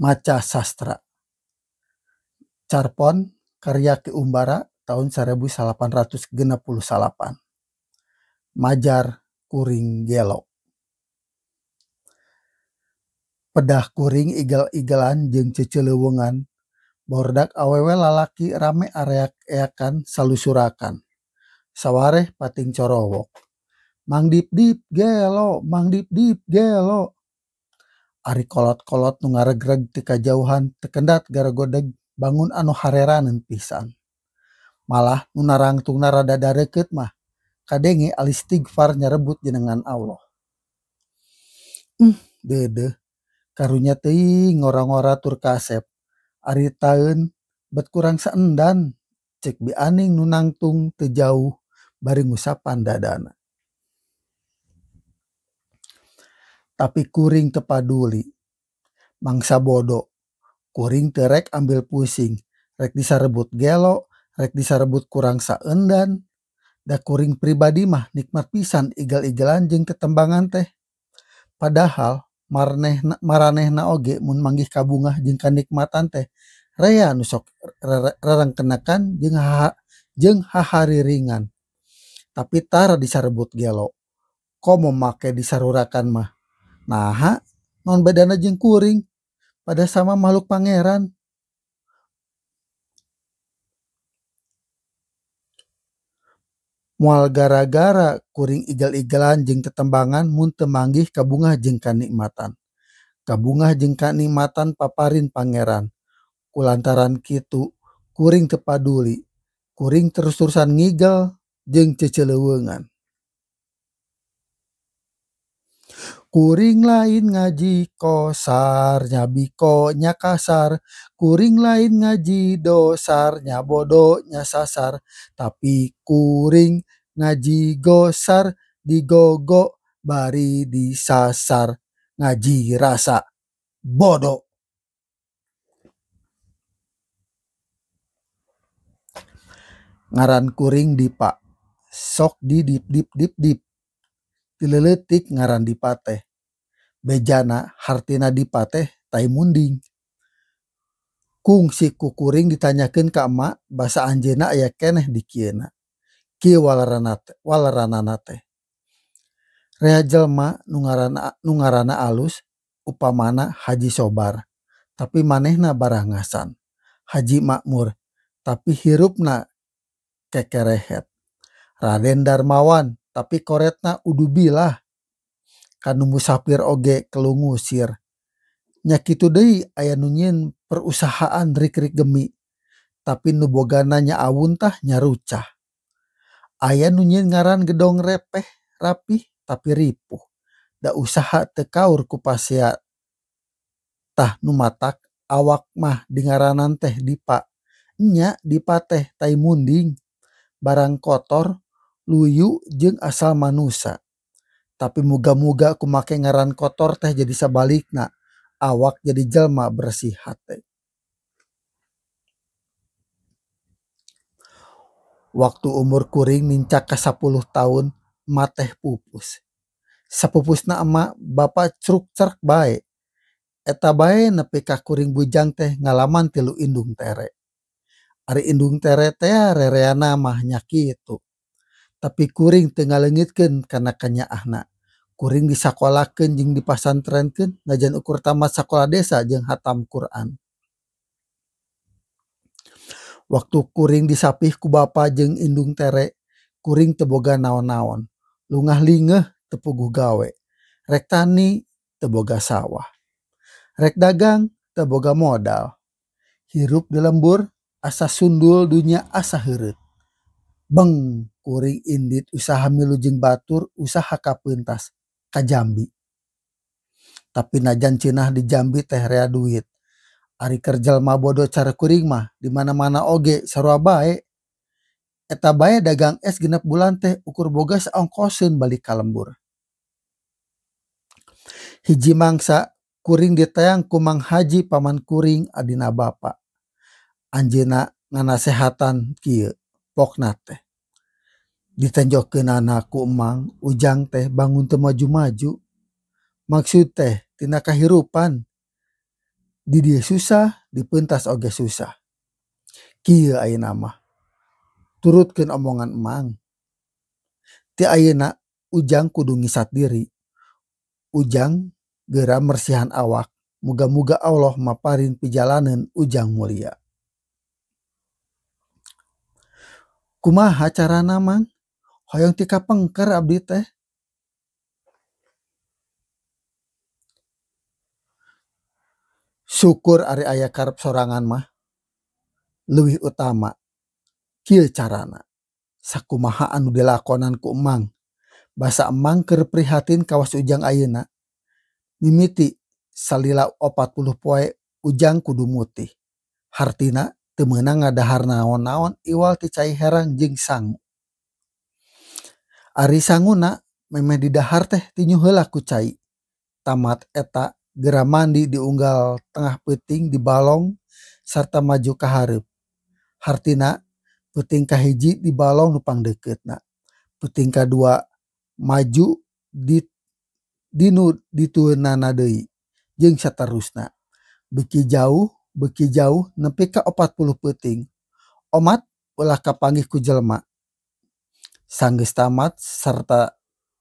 Maca sastra. Carpon karya Ki Umbara tahun 1869. Majar kuring gelo. Pedah kuring igel-igelan jeung ceuceuleuweungan. Barudak awewe lalaki rame areak-eakan salusurakan. Sawareh pating corowok. Mang Dip-dip gelo, Mang Dip-dip gelo. Ari kolot-kolot nu ngaregreg ti kajauhan teu kendat garagodeg bangun anu hareraneun pisan. Malah nu narangtungna rada dareukeut mah kadenge alistigfar nyarebut jenengan Allah. Deudeuh karunya teuing ngora-ngora tur kasep. Ari taeun bet kurang saendan cek Bi Aning nu nangtung teu jauh bari ngusapan dadana. Tapi kuring teu paduli. Mangsa bodo. Kuring teu rek ambil pusing, rek disarebut gelo, rek disarebut kurang saendan. Da kuring pribadi mah nikmat pisan igel-igelan jeung tetembangan teh. Padahal maranehna oge mun manggih kabungah jeung kanikmatan teh rea nu sok rerengkenekan jeung hahariringan. Tapi tara disarebut gelo. Komo make disarurakan mah. Naha naon bedana jeung kuring pada sama makhluk pangeran. Moal gara-gara kuring igel-igelan jeung tetembangan mun teu manggih kabungah jeung kanikmatan. Kabungah jeung kanikmatan paparin pangeran. Kulantaran kitu kuring teu paduli. Kuring terus-terusan ngigel jeung ceuceuleuweungan. Kuring lain ngaji kosar nya biko nya kasar, kuring lain ngaji dosar nya bodo nya sasar, tapi kuring ngaji gosar digogo bari disasar, ngaji rasa bodo. Ngaran kuring Dipa, sok di dip dip dip dip. Tileuletik ngaran Dipa teh. Bejana hartina Dipa teh tai munding. Kungsi ku kuring ditanyakeun ka emak basa anjeunna aya keneh di kieuna. Kieu waleranana teh. Rea jelema nu ngaranna alus upamana Haji Sobar, tapi manehna barangasan. Haji Makmur, tapi hirupna kekerehet. Raden Darmawan, tapi koretna udubilah. Kanu musafir oge kelungusir. Nya kitu deui aya nu nyieun perusahaan rik-rik gemi, tapi nu bogana nya awuntah nya rucah. Aya nu nyieun ngaran gedong repeh rapih tapi ripuh. Da usaha teu kaur ku pasea. Tah nu matak awak mah dingaranan teh Dipa. Nya Dipa teh tai munding, barang kotor, luyu jeung asal manusa. Tapi muga-muga ku make ngaran kotor teh jadi sabalikna, awak jadi jelma bersih hate. Waktu umur kuring nincak ka 10 tahun, emak teh pupus. Sapupusna emak bapa cruk-cerk bae. Eta bae nepi ka kuring bujang teh ngalaman tilu indung tere. Ari indung tere teh rereana mah nya kitu. Tapi kuring teu ngaleungitkeun kana kanyaahna. Kuring disakolakeun jeung dipasantrenkeun najan ukur tamat sakola desa jeung hatam Quran. Waktu kuring disapih ku bapa jeung indung tere, kuring teu boga naon-naon. Lungah lingeuh teu puguh gawe. Rek tani teu boga sawah. Rek dagang teu boga modal. Hirup di lembur asa sundul dunya asa heureut. Beng kuring indit usaha milu jeung batur usaha kapeuntas ka Jambi. Tapi najan cenah di Jambi teh rea duit. Ari keur jelema bodo cara kuring mah di mana-mana oge sarua bae. Eta bae dagang es 6 bulan teh ukur boga saongkoseun balik ka lembur. Hiji mangsa kuring diteang ku Mang Haji paman kuring adina bapa. Anjeunna nganasehatan kieu pokna teh. Ditenjokeunana ku emang ujang teh bangun teu maju-maju. Maksud teh tina kahirupan. Di dieu susah, dipentas oge susah. Kieu ayeuna mah. Turutkeun omongan emang. Ti ayeuna Ujang kudu ngisat diri. Ujang geura mersihan awak. Muga-muga Allah maparin pijalaneun Ujang mulia. Kumaha carana Mang? Hoyong ti kapengker abdi teh. Syukur ari aya karep sorangan mah. Leuwih utama kieu carana. Sakumaha anu dilakonan ku emang. Basa emang keur prihatin kawas Ujang ayeuna. Mimiti salila 40 poe Ujang kudu mutih. Hartina teu meunang ngadahar naon-naon iwal ti cai herang jeung sangu. Ari sanguna memeh didahar teh tinyu heula ku cai. Tamat eta geura mandi diunggal tengah peuting di balong sarta maju ka hareup. Hartina peuting kahiji di balong nu pangdekeutna. Peuting kadua maju di dinu ditueunana deui jeung saterusna. Beuki jauh nepi ka 40 peuting. Omat ulah kapanggih ku jelema. Sanggeus tamat sarta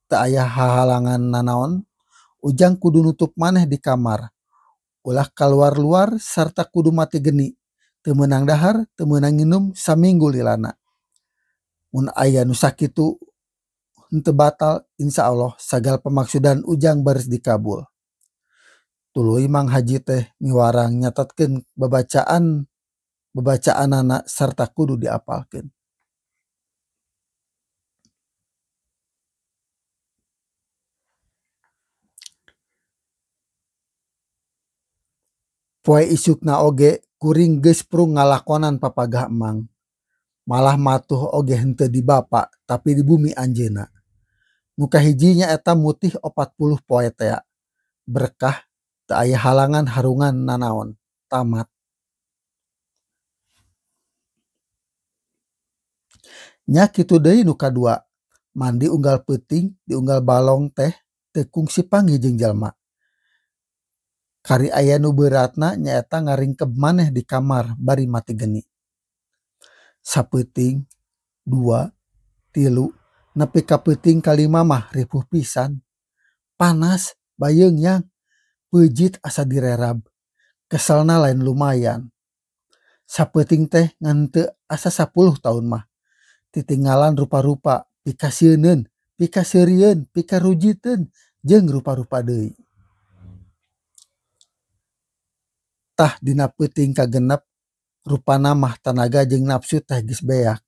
teu aya hahalangan nanaon, Ujang kudu nutup maneh di kamar. Ulah kaluar-luar sarta kudu mati geni. Teu meunang dahar, teu meunang nginum saminggu lilana. Mun aya nu sakitu henteu batal, insyaallah sagala pamaksudan Ujang baris dikabul. Tuluy Mang Haji teh miwarang nyatetkeun babacaanana sarta kudu diapalkeun. Poe isukna oge kuring geus prung ngalakonan papagah emang. Malah matuh oge henteu di bapa tapi di bumi anjeunna. Nu kahiji nyaeta mutih 40 poe tea. Berkah teu aya halangan harungan nanaon. Tamat. Nya kitu deui nu kadua. Mandi unggal peuting diunggal balong teh teu kungsi panggih jeung jalma. Kari aya nu beuratna nyaeta ngaringkeb maneh di kamar bari mati geni. Sapeuting, 2, 3, nepi ka peuting kalima mah ripuh pisan. Panas, bayeung yang, peujit asa direrab. Keselna lain lumayan. Sapeuting teh ngan teu asa 10 taun mah. Titinggalan rupa-rupa, pikasieuneun, pikaseurieun, pikarujiteun, jeung rupa-rupa deui. Tah dina peuting kagenep rupana mah tanaga jeung nafsu teh geus beak.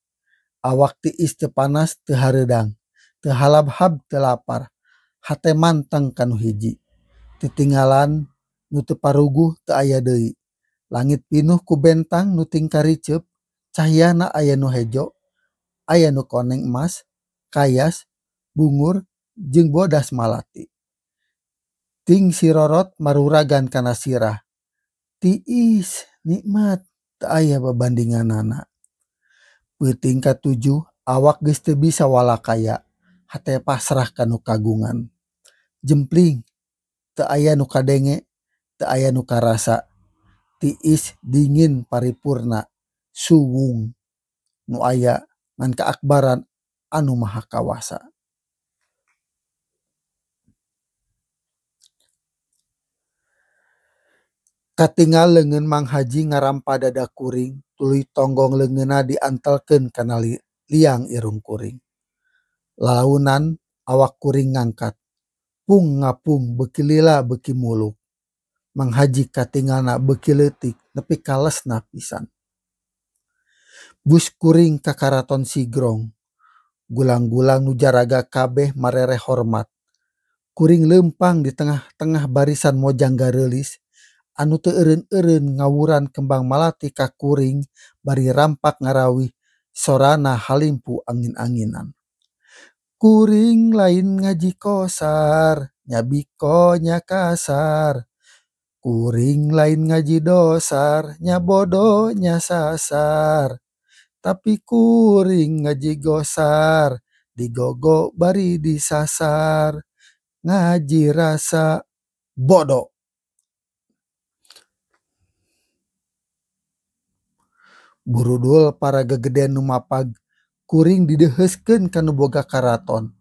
Awak tiis teu panas teu hareudang, teu halabhab teu lapar, hate manteng kanu hiji. Titinggalan nu teu paruguh teu aya deui. Langit pinuh ku bentang nu tingkariceup, cahyana aya nu hejo, aya nu koneng emas, kayas, bungur jeung bodas malati. Ting sirorot maruragan kana sirah. Tiis nikmat teu aya babandinganana. Peuting katujuh awak geus teu bisa walakaya, hate pasrah ka nu kagungan. Jempling teu aya nu kadenge, teu aya nu karasa. Tiis dingin paripurna, suwung nu aya ngan kaakbaran anu maha kawasa. Katingal leungeun Mang Haji ngarampa dada kuring, tuluy tonggong leungeunna diantelkeun kana liang irung kuring. Lalaunan awak kuring ngangkat, pung ngapung beuki lila beuki muluk. Mang Haji katingalna beuki leutik nepi ka lesna pisan. Bus kuring ka karaton Sigrong. Gulang-gulang nu jaraga kabeh marereh hormat. Kuring leumpang di tengah-tengah barisan mojang gareulis anu teu eureun-eureun ngawuran kembang malati ka kuring bari rampak ngarawih sorana halimpu angin-anginan. Kuring lain ngaji kosar, nya biko nya kasar. Kuring lain ngaji dosar, nya bodoh nya sasar. Tapi kuring ngaji gosar, digogo bari disasar. Ngaji rasa bodoh. Burudul para gegeden nu mapag kuring dideheuskeun ka nu boga karaton.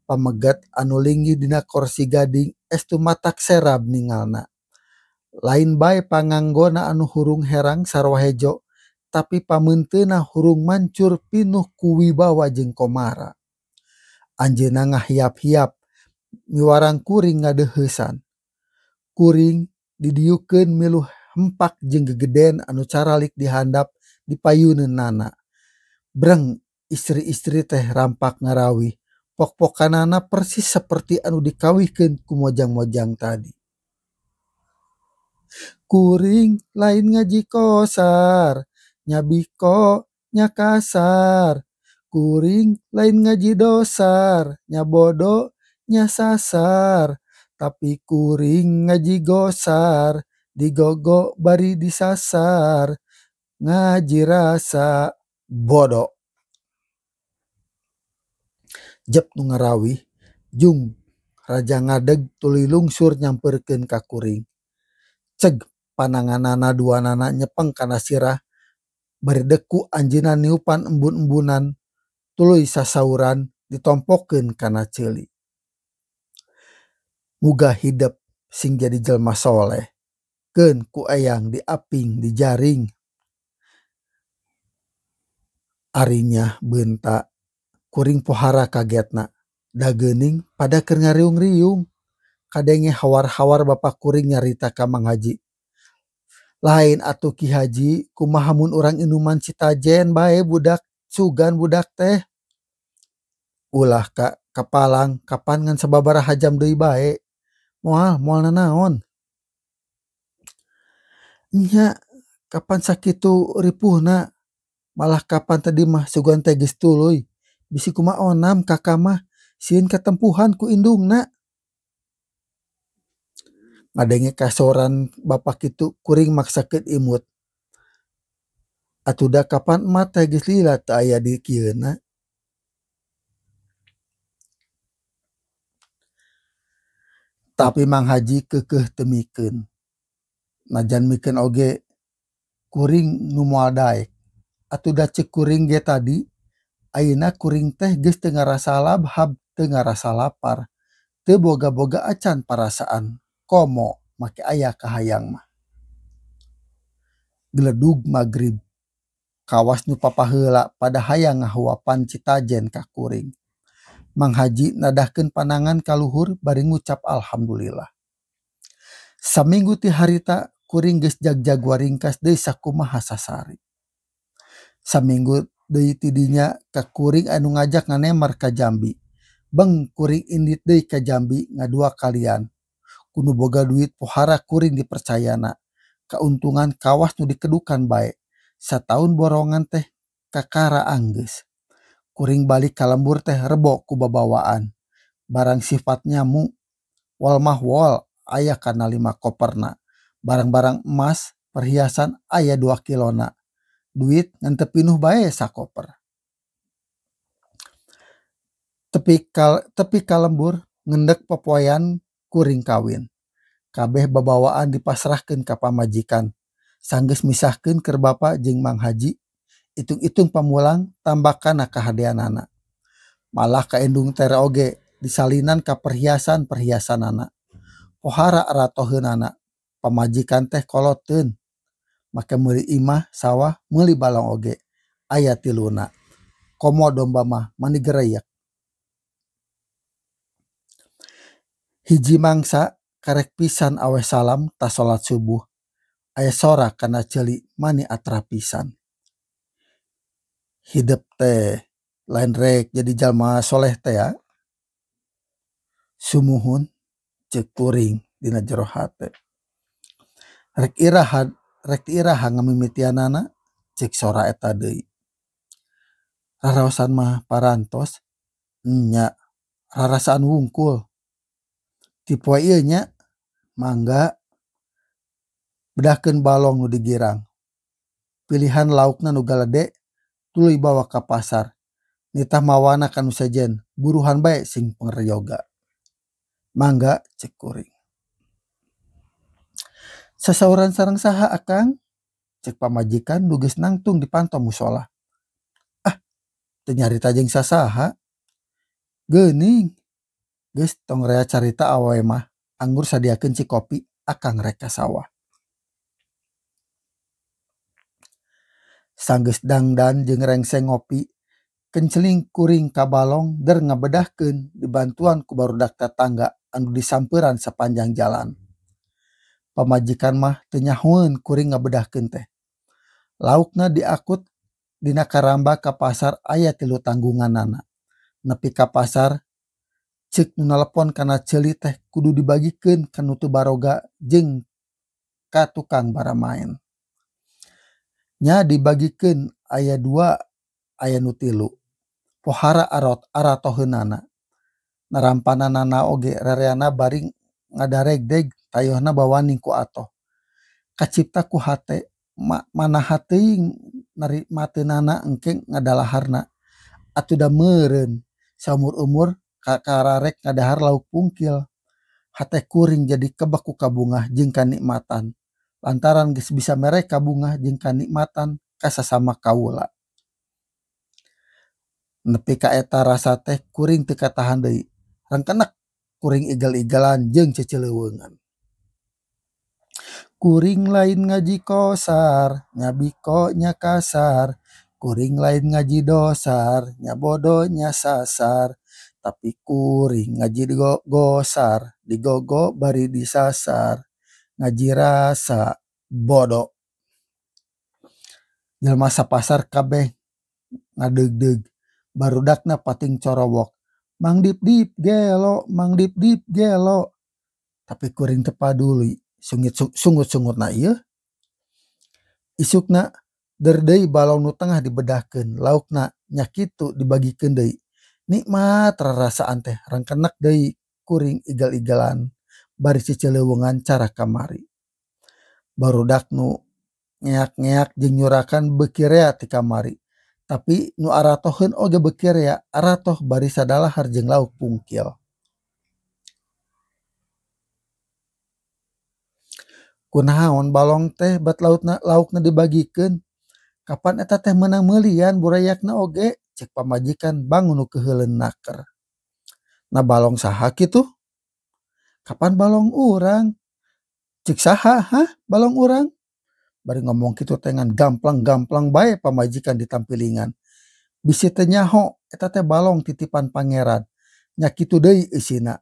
Pamegat anu linggih dina korsi gading estu matak serab ningalna. Lain bae panganggona anu hurung herang sarua hejo, tapi pameunteuna hurung mancur pinuh ku wibawa jeung komara. Anjeunna ngahiap-hiap miwarang kuring ngadeheusan. Kuring didiukeun milu hempak jeung gegeden anu caralik di handap di payuneunana. Breng istri-istri teh rampak ngarawih. Pok-pokanana persis seperti anu dikawihkeun ku mojang-mojang tadi. Kuring lain ngaji kosar, nya biko nya kasar. Kuring lain ngaji dosar, nya bodo nya sasar. Tapi kuring ngaji gosar, digogo bari disasar. Ngaji rasa bodo. Jep nu ngarawih jung raja ngadeg tuluy lungsur nyamperkeun ka kuring. Ceg pananganana duanana nyepeng kana sirah bari deku anjeunna niupan embun-embunan tuluy sasauran ditompokeun kana ceuli. Muga hidep sing jadi jelma soleh keun ku eyang diaping dijaring. Arinya beunta kuring pohara kagetna dageuning pada keur ngariung-riung. Kadenge hawar-hawar bapak kuring nyarita ka Mang Haji. Lain atuh Ki Haji, kumaha mun urang inuman citajen bae budak sugan budak teh. Ulah ka kapalang kapan ngan sababaraha jam deui bae. Moal moal nanaon. Nya kapan sakitu ripuhna, malah kapan tadi mah sugan teh geus tuluy. Bisi kumaha onam kakak mah sieun katempuhan ku indungna. Ngadenge kasoran bapak kitu kuring maksakeun imut. Atuh da kapan emak teh geus lila teu aya di kieuna. Tapi Mang Haji keukeuh teu mikeun. Najan mikeun oge kuring nu moal daek. Atuh da ceuk kuring ge tadi ayeuna kuring teh geus teu ngarasa labhab, teu ngarasa lapar, teu boga-boga acan parasaan. Komo make aya kahayang mah. Geledug magrib. Kawas nu papaheula pada hayang ngahuapan citajen ka kuring. Mang Haji nadahkeun panangan ka luhur bari ngucap alhamdulillah. Saminggu ti harita kuring geus jagjag waringkas deui sakumaha sasari. Saminggu deui ti dinya ka kuring anu ngajak nganemar ka Jambi. Beng kuring indit deui ka Jambi ngadua kalian. Kudu boga duit pohara kuring dipercayana. Kauntungan kawas nu dikedukan bae. Sataun borongan teh kakara anggeus. Kuring balik ka lembur teh rebo ku babawaan. Barang sifatnya mu wal mah wal aya kana 5 koperna. Barang-barang emas perhiasan aya 2 kilona. Duit ngan teu pinuh bae sakoper. Tepi ka lembur ngendek popoean kuring kawin. Kabeh babawaan dipasrahkeun ka pamajikan. Sanggeus misahkeun keur bapa jeung Mang Haji, itung-itung pamulang tambakana kahadeanana. Malah ka indung tere oge disalinan ka perhiasan-perhiasanana. Pohara ratoheunana, pamajikan teh koloteun. Make meuli imah, sawah, meuli balong oge. Aya tiluna. Komo domba mah mani gereyek. Hiji mangsa karek pisan aweh salam tas salat subuh. Aya sora kana ceuli mani atra pisan. Hidep teh lain rek jadi jalma soleh teh ya. Sumuhun ceuk kuring dina jero hate. Rek iraha rek ti iraha ngamimitianana ceuk sora eta deui. Raraosan mah parantos nya rarasaan wungkul. Ti poe ieu nya mangga bedahkeun balong nu digirang. Pilihan laukna nu galede tuluy bawa ka pasar. Nitah mawana ka nu sejen, buruhan bae sing pangryoga. Mangga ceuk kuring. Sasauran sareng saha akang? Cek pamajikan nu geus nangtung di panto musola. Ah, teu nyarita jeung sasaha. Geuning. Geus tong rea carita awewe mah, anggur sadiakeun cikopi akang rek ka sawah. Sanggeus dangdan jeung rengseng ngopi, kenceling kuring ka balong der ngabedahkeun dibantuan ku barudak tatangga anu disampeuran sapanjang jalan. Pamajikan mah teu nyahoeun kuring ngabedahkeun teh. Laukna diakut dina karamba ka pasar aya 3 tanggunganana. Nepi ka pasar ceuk nu nalepon kana ceuli teh kudu dibagikeun ka nu teu baroga jeung ka tukang baramaen. Nya dibagikeun aya 2 aya nu 3. Pohara aratoheunana. Narampananana oge rereana bari ngadaregdeg tayohna bawaning ku atoh. Kacipta ku hate manaha teuing narimateunana engke ngadalaharna. Atuh da meureun saumur-umur kakararek ngadahar lauk pungkil. Hate kuring jadi kebek ku kabungah jeung kanikmatan. Lantaran geus bisa mere kabungah jeung kanikmatan ka sasama kaula. Nepi ka eta rasa teh kuring teu katahan deui. Rengkenek kuring igel-igelan jeung cecileuweungan. Kuring lain ngaji kosar, nya biko nya kasar. Kuring lain ngaji dosar, nya bodo nya sasar. Tapi kuring ngaji gosar, digogo bari disasar. Ngaji rasa bodo. Jelema sapasar kabeh ngadeugdeug, barudakna pating corowok. Mang dip dip gelo, mang dip dip gelo. Tapi kuring teu paduli, sungut-sungutna ieu. Isukna der deui balong nu tengah dibedahkeun, laukna nya kitu dibagikeun deui. Nikmat rarasaan teh, rengkenek deui kuring igel-igelan bari cicileuweungan cara kamari. Barudak nu ngeak-ngeak jeung nyurakan beuki rea ti kamari. Tapi nu aratoheun oge beuki rea, aratoh bari sadalahar jeung lauk pungkil. Kunaon balong teh bat laukna dibagikeun? Kapan eta teh meunang meulian burayakna oge? Cek pamajikan bangun nu keuheuleun naker. Na balong saha kitu? Kapan balong urang? Cek saha hah balong urang? Bari ngomong kitu teh ngan gamplang-gamplang bae pamajikan ditampilingan. Bisi teu nyaho eta teh balong titipan pangeran. Nya kitu deui eusina.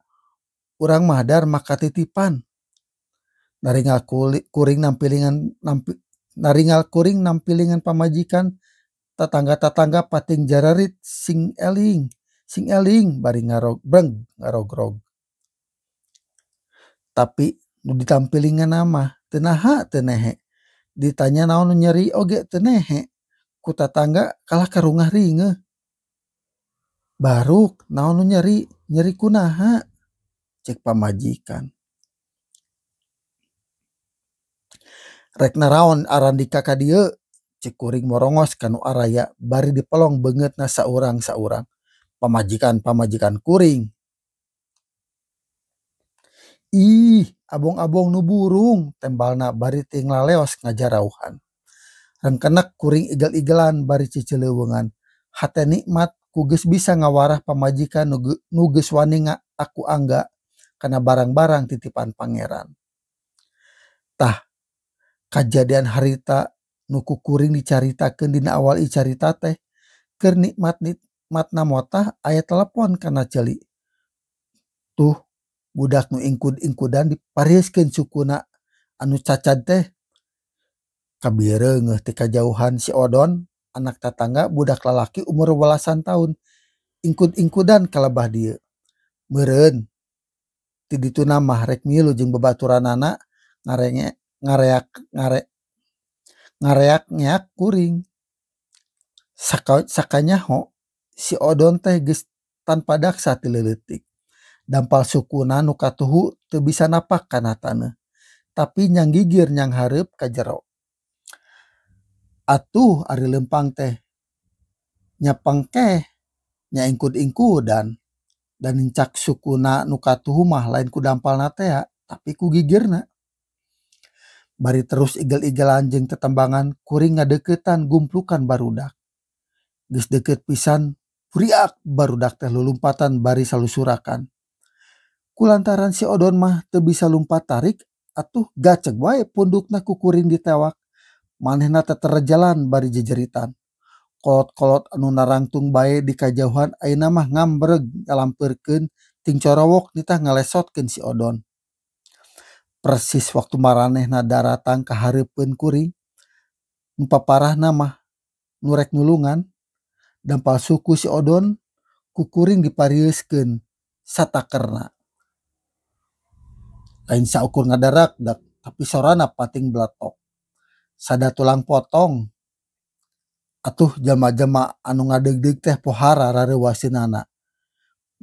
Urang mah dar maka titipan. Naringal kuring nampilingan nampi, naringal kuring nampilingan pamajikan, tatangga-tatangga pating jararit sing eling bari ngarog breng ngarogrog. Tapi nu ditampilingan mah teu naha teu nehe. Ditanya naon nu nyeri oge teu nehe. Ku tatangga kalah karungah ringeuh. Baruk naon nu nyeri, nyeri kunaha? Cek pamajikan. Rek naraon arandika ka dieu? Cek kuring morongos ka nu araya bari dipelong beungeutna saurang-saurang. Pamajikan-pamajikan kuring. Ih, abong-abong nu burung tembalna bari ting laleos ngajarauhan. Rengkenek kuring igel-igelan bari cicileuweungan. Hate nikmat ku geus bisa ngawarah pamajikan nu geus wani aku angga kana barang-barang titipan pangeran. Tah, kajadian harita nu ku kuring dicaritakeun dina awal ieu carita teh keur nikmat-nikmatna motah aya telepon kana ceuli. Tuh, budak nu ingkud-ingkudan diparieuskeun sukuna anu cacad teh. Kabireungeuh ti kajauhan si Odon, anak tatangga budak lalaki umur belasan tahun, ingkud-ingkudan kalebah dieu. Meureun ti dituna mah rek milu jeung babaturanana ngareak ngeak kuring. Sakanyaho si Odon teh geus tanpa daksa ti leuletik. Dampal sukuna nu katuhu teu bisa napak kana taneuh, tapi nyang gigir nyang hareup ka jero. Atuh ari leumpang teh nya pengkeh nya ingkud-ingkudan dan nincak sukuna nu katuhu mah lain ku dampalna tea tapi ku gigirna. Bari terus igel-igelan jeung tetembangan kuring ngadeuketan gumplukan barudak. Geus deukeut pisan buriak barudak teh lulumpatan bari salusurakan. Kulantaran si Odon mah teu bisa lumpat tarik atuh gaceg wae pundukna ku kuring ditewak. Manehna teterejalan bari jejeritan. Kolot-kolot anu narangtung bae di kajauhan ayeuna mah ngambreg ngalampeurkeun ting corowok nitah ngalesotkeun si Odon. Persis waktu maranehna daratang ka hareupeun kuring, nu paparahna mah nu rek nulungan, dampal suku si Odon ku kuring diparieuskeun satakerna. Lain saukur ngadarakdak tapi sorana pating beletok. Sada tulang potong. Atuh jalma-jalma anu ngadeugdeug teh pohara rareuwaseunana.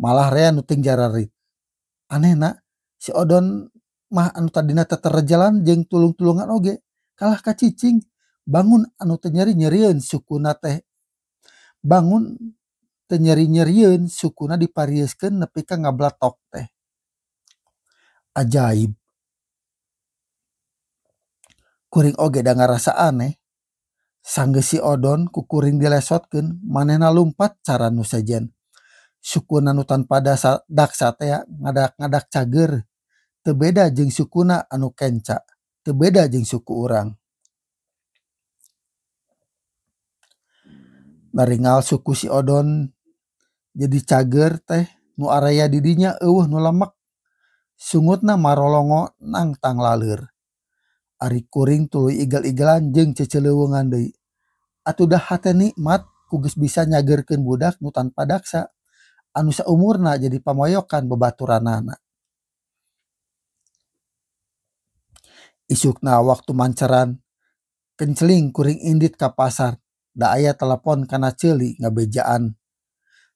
Malah rea nu ting jararit. Anehna si Odon mah anu tadina teterejalan jeung tulung-tulungan oge kalah ka cicing bangun anu teu nyeri-nyerieun sukuna teh. Bangun teu nyeri-nyerieun sukuna diparieuskeun nepi ka ngabletok teh. Ajaib. Kuring oge da ngarasa aneh. Sanggeus si Odon ku kuring dilesotkeun manehna lumpat cara nu sejen. Sukuna nu tanpa daksa teh ngadak-ngadak cager. Teu beda jeung sukuna anu kenca, teu beda jeung suku urang. Naringal suku si Odon jadi cager teh nu araya di dinya eueuh nu lemek. Sungutna marolongo nangtang laleur. Ari kuring tuluy igel-igelan jeung ceceleungan deui. Atuh dah hate nikmat ku geus bisa nyageurkeun budak nu tanpa daksa anu saumurna jadi pamoyokan babaturanana. Isukna waktu manceran kenceling kuring indit ka pasar da aya telepon kana ceuli ngabejaan.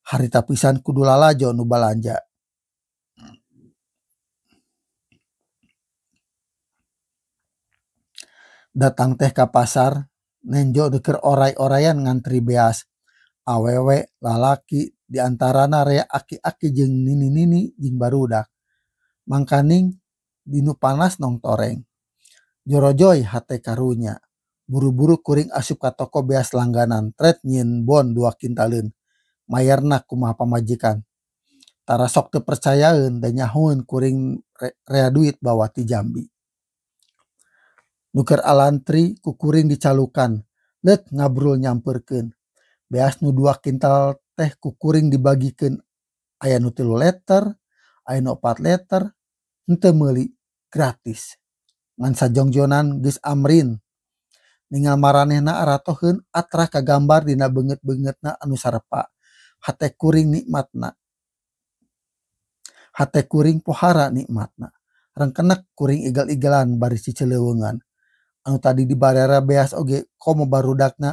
Harita pisan kudu lalajo nu balanja. Datang teh ka pasar nenjo deukeun oray-orayan ngantri beas. Awewe lalaki diantarana rea aki-aki jeung nini-nini jeung barudak. Mangkaning dinu panas nong toreng. Jorojoy hate karunya. Buru-buru kuring asup ka toko beas langganan tret nyieun bon 2 kintaleun. Mayarna kumaha pamajikan. Tara sok teu percayaeun da nyahoeun kuring rea duit bawa ti Jambi. Nu keur alantri ku kuring dicalukan, leut ngabrul nyampeurkeun. Beas nu 2 kintal teh ku kuring dibagikeun. Aya nu 3 liter, aya nu 4 liter, henteu meuli, gratis. Ngan sajongjonan geus amrin. Ningal maranehna aratoheun atrah kagambar dina beungeut-beungeutna anu sarepa. Hate kuring nikmatna. Hate kuring pohara nikmatna. Rengkenek kuring igel-igelan bari cicileuweungan. Anu tadi dibarera beas oge komo barudakna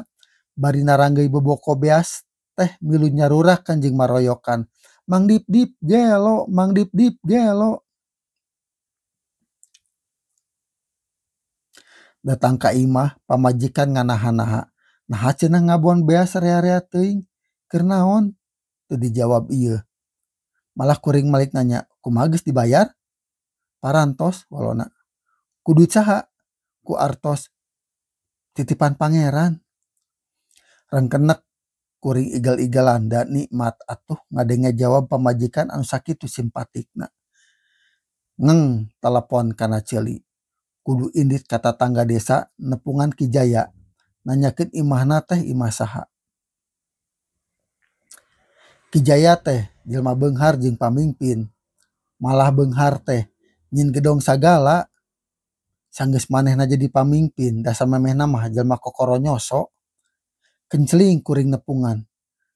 bari naranggeui boboko beas teh milu nyarurakan jeung maroyokan. Mang dip-dip gelo, mang dip-dip gelo. Datang ka imah pamajikan nganaha-naha. Naha cenah ngabon beas rea-rea teuing. Keur naon? Teu dijawab ieu. Malah kuring malik nanya, kumaha geus dibayar? Parantos walona. Ku duit saha? Ku artos titipan pangeran. Rengkenek kuring igel-igelan da nikmat atuh ngadenge jawab pamajikan anu sakitu simpatikna. Ngeng telepon kana ceuli. Kudu indit ka tatangga desa nepungan Ki Jaya nanyakeun imahna teh imah saha. Ki Jaya teh jelema beunghar jeung pamingpin. Malah beunghar teh nyin gedong sagala. Sanggeus manehna jadi pamingpin da samemehna mah jelema kokoronyoso. Kenceling kuring nepungan.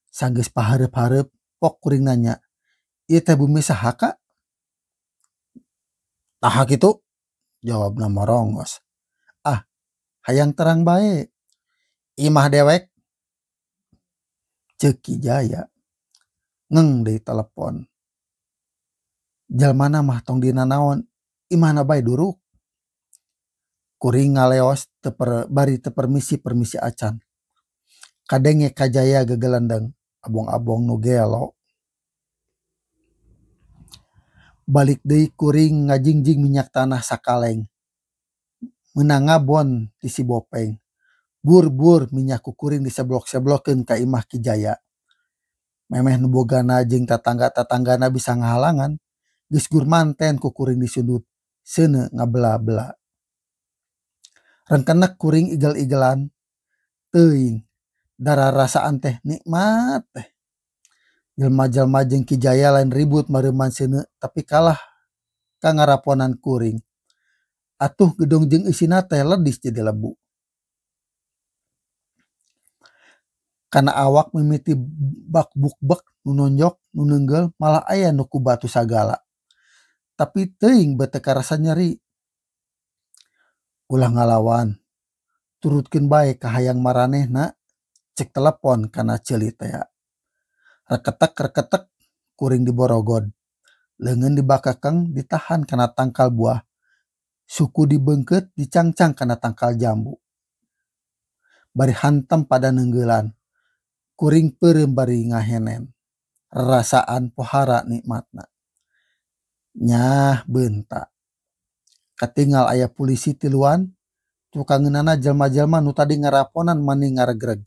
Sanggeus pahareup-hareup pok kuring nanya, "Ieu teh bumi saha ka?" "Taha kitu?" jawabna morongos. "Ah, hayang terang bae. Imah dewek." Ceuk Ki Jaya. Ngeng deui telepon. Jalmana mah tong dina naon, imahna bae duruk. Kuring ngaleos bari teu permisi-permisi acan. Kadenge Ka Jaya gegelendeng, abong-abong nu gelo. Balik deui kuring ngajingjing minyak tanah sakaleng. Meunang ngabon ti si Bopeng. Bur-bur minyak ku kuring diseblok-seblokkeun ka imah Ki Jaya. Memeh nu bogana jeung tatangga-tatanggana bisa ngahalangan, geus gur manten ku kuring disundut, seuneu ngabela-bela. Rengkenek kuring igel-igelan, teuing, dararasaan teh nikmat teh. Jelma-jelma jeung Ki Jaya lain ribut mareuman seuneu tapi kalah ka ngaraponan kuring. Atuh gedong jeung eusina teh ledis jadi lebu. Kana awak mimiti bak bukbek nu nonjok nu neunggeul malah aya nu ku batu sagala. Tapi teuing beuh teu karasa nyeri. Ulah ngalawan. Turutkeun bae ka hayang maranehna cek telepon kana ceuli tea. Reketek-reketek kuring diborogod. Leungeun dibakakeng ditahan kana tangkal buah. Suku dibeungkeut dicangcang kana tangkal jambu. Bari hantem pada neunggeulan. Kuring peureum bari ngahenen. Rarasaan pohara nikmatna. Nyah beunta. Katingal aya pulisi tiluan, tukangeunana jelma-jelma nu tadi ngaraponan mani ngaregreg.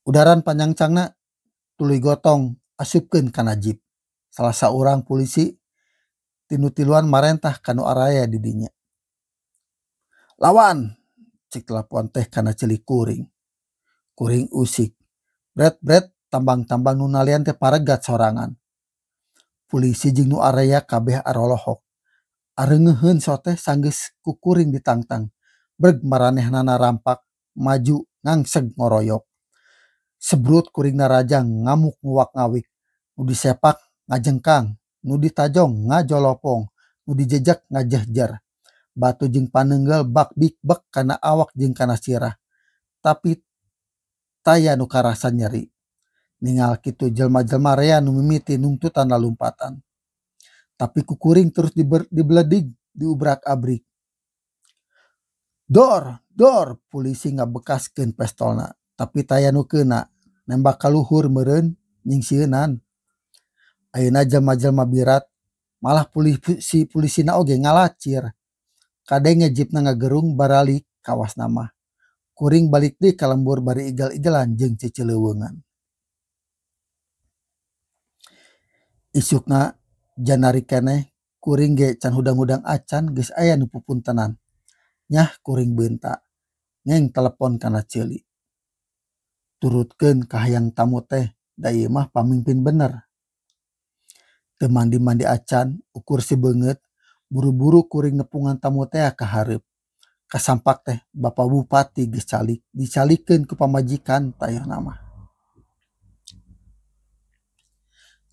Udaran panyangcangna tuluy gotong asupkeun kana jip. Salah saurang pulisi tinu tiluan marentah ka nu araya di dinya. Lawan, cek telepon teh kana ceuli kuring. Kuring usik. Bret-bret tambang-tambang nu nalian teh paregat sorangan. Pulisi jeung nu araya kabeh arolohok. Areungeuheun soteh sanggeus ku kuring ditangtang. Breg maranehnana rampak maju ngangseg ngoroyok. Sebrut kuring narajang ngamuk nguwak-ngawik. Nu disepak ngajengkang, nu ditajong ngajolopong, nu dijejek ngajehjer. Batu jeung paneunggeul bak bikbek kana awak jeung kana sirah. Tapi taya nu karasa nyeri. Ningal kitu jelma-jelma rea nu mimiti nungtutan lalumpatan. Tapi ku kuring terus dibeledig, diubrak-abrik. Dor, dor, pulisi ngabekaskeun pestolna. Tapi taya nu keuna, nembak kaluhur meureun nyingsieunan. Ayeuna jelma-jelma birat, malah pulisi-pulisina oge ngalacir. Kadenge jipna ngagerung baralik kawasna mah. Kuring balik deui ka lembur bari igel-igelan jeung cicileuweungan. Isukna janari keneh kuring ge can hudang-hudang acan geus aya nu pupuntenan. Nyah kuring beunta, ngeng telepon kana ceuli. Turutkeun ka hayang tamu teh, da ieu mah pamimpin bener. Teu mandi-mandi acan, ukur sibeungeut, buru-buru kuring nepungan tamu teh ka hareup. Kasampak teh Bapak Bupati geus calik, dicalikeun ku pamajikan tayeuhna mah.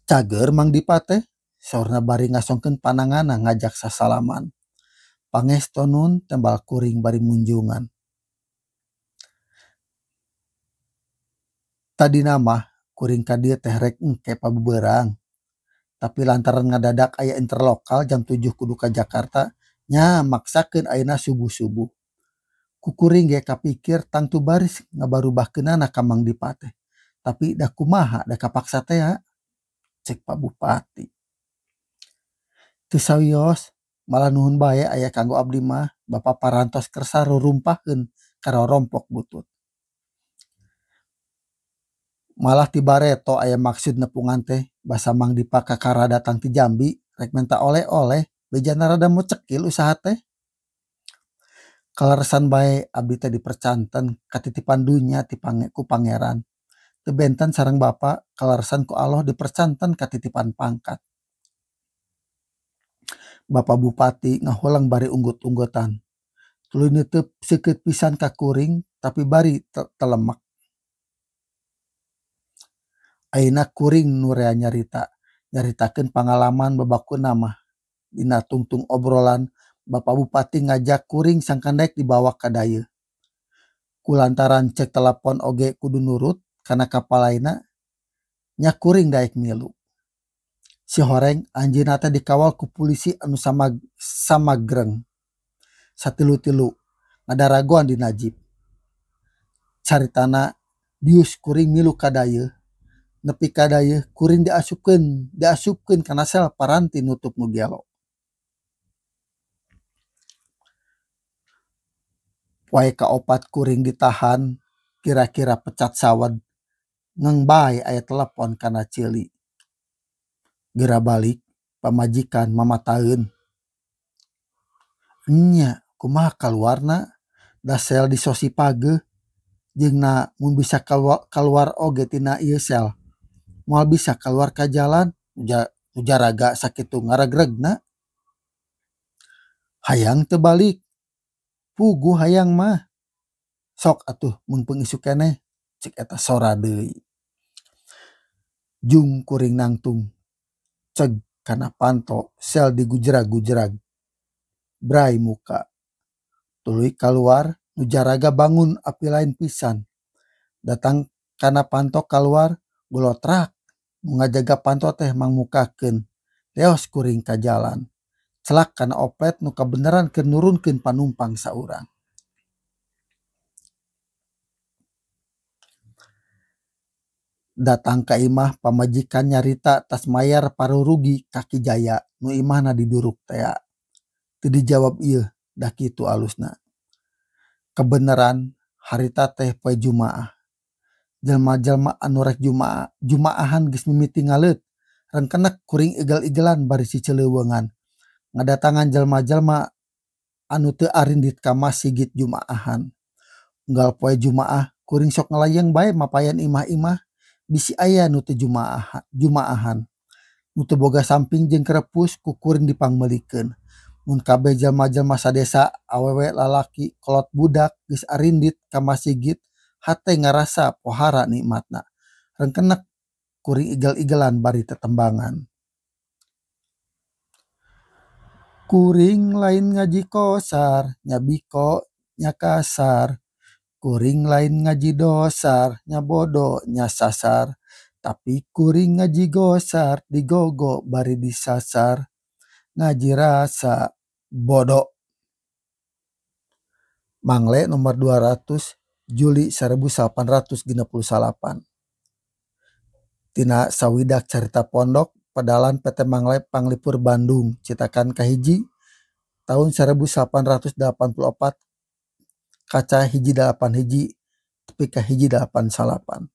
Cager Mang Dipa teh, saurna bari ngasongkeun pananganna ngajak sasalaman. Pangestonun tembal kuring bari munjungan. Tadina mah kuring ka dieu teh rek engke pabeberang. Tapi lantaran ngadadak aya interlokal jam 7 kudu ka Jakarta, nya maksakeun ayeuna subuh-subuh. Ku kuring ge kapikir tangtu baris ngabarubahkeunana ka Mang Dipa teh. Tapi da kumaha da kapaksa teh ya? Cek Pak Bupati. Teu sawios, malah nuhun bae aya kanggo abdi mah, Bapak parantos kersa rurumpaheun karorompok butut. Malah ti bareto aya maksud nepungan teh, basa Mang Dipa kakara datang ti Jambi, rek menta oleh-oleh, bejana rada mocekil usaha teh. Kaleresan bae abdi teh dipercanten katitipan dunya ti ku pangeran. Teu benten sareng bapa kaleresan ku Allah dipercanten katitipan pangkat. Bapak Bupati ngahulang bari unggut-unggutan. Tuluy neuteup seukeut pisan ka kuring tapi bari telemek. Ayeuna kuring nu rea nyarita, nyaritakeun pangalaman babakuna mah. Dina tungtung obrolan, Bapak Bupati ngajak kuring sangkan daek dibawa ka dayeuh. Kulantaran cek telepon oge kudu nurut kana kapalaina, nya kuring daek milu. Si horeng anjeunna teh dikawal ku pulisi anu samagreng. Satilu-tilu ngadaragoan dina jip. Caritana dius kuring milu ka dayeuh. Nepi ka dayeuh kuring diasupkeun kana sel paranti nutup nu gelo. Poe kaopat kuring ditahan kira-kira pecat sawed ngeung bae aya telepon kana ceuli. Geura balik pamajikan mamataeun. Enya kumaha kaluarna da sel di sosi pageuh jeung na mun bisa kaluar oge tina ieu sel moal bisa kaluar ka jalan nu jaraga sakitu ngaregregna. Hayang teu balik puguh hayang mah sok atuh meungpeung isuk keneh cek eta sora deui. Jung kuring nangtung ceg kana panto sel digujrag-gujrag bray muka. Tuluy kaluar nu jaraga bangun api lain pisan. Datang kana panto kaluar golotrak nu ngajaga panto teh mangmukakeun leos kuring ka jalan. Celak kana oplet nu kabeneran keur nurunkeun panumpang saurang. Datang ka imah pamajikan nyarita tas mayar parurugi ka Ki Jaya nu imahna diduruk tea. Teu dijawab ieu da kitu alusna. Kebeneran harita teh poe Jumaah. Jelma-jelma anu rek Jumaahan geus mimiti ngaleut. Rengkenek kuring igel-igelan bari sicileuweungan. Ngadatangan jelma-jelma anu teu arindit ka masigit Jumaahan. Unggal poe Jumaah kuring sok ngalayeng bae mapayan imah-imah bisi aya nu teu Jumaahan. Nu teu boga samping jeung kerepus ku kuring dipangmeulikeun. Mun kabeh jelma-jelma sadesa awewe lalaki kolot budak geus arindit ka masigit hate ngarasa pohara nikmatna. Rengkenek kuring igel-igelan bari tetembangan. Kuring lain ngaji kosar nya biko nya kasar. Kuring lain ngaji dosar nya bodo nya sasar. Tapi kuring ngaji gosar digogo bari disasar. Ngaji rasa bodo. Mangle nomor 200 Juli 1869. Tina sawidak carita pondok Pedalan PT Mangle Panglipur Bandung citakan kahiji tahun 1884 kaca 181 tepi ka 189.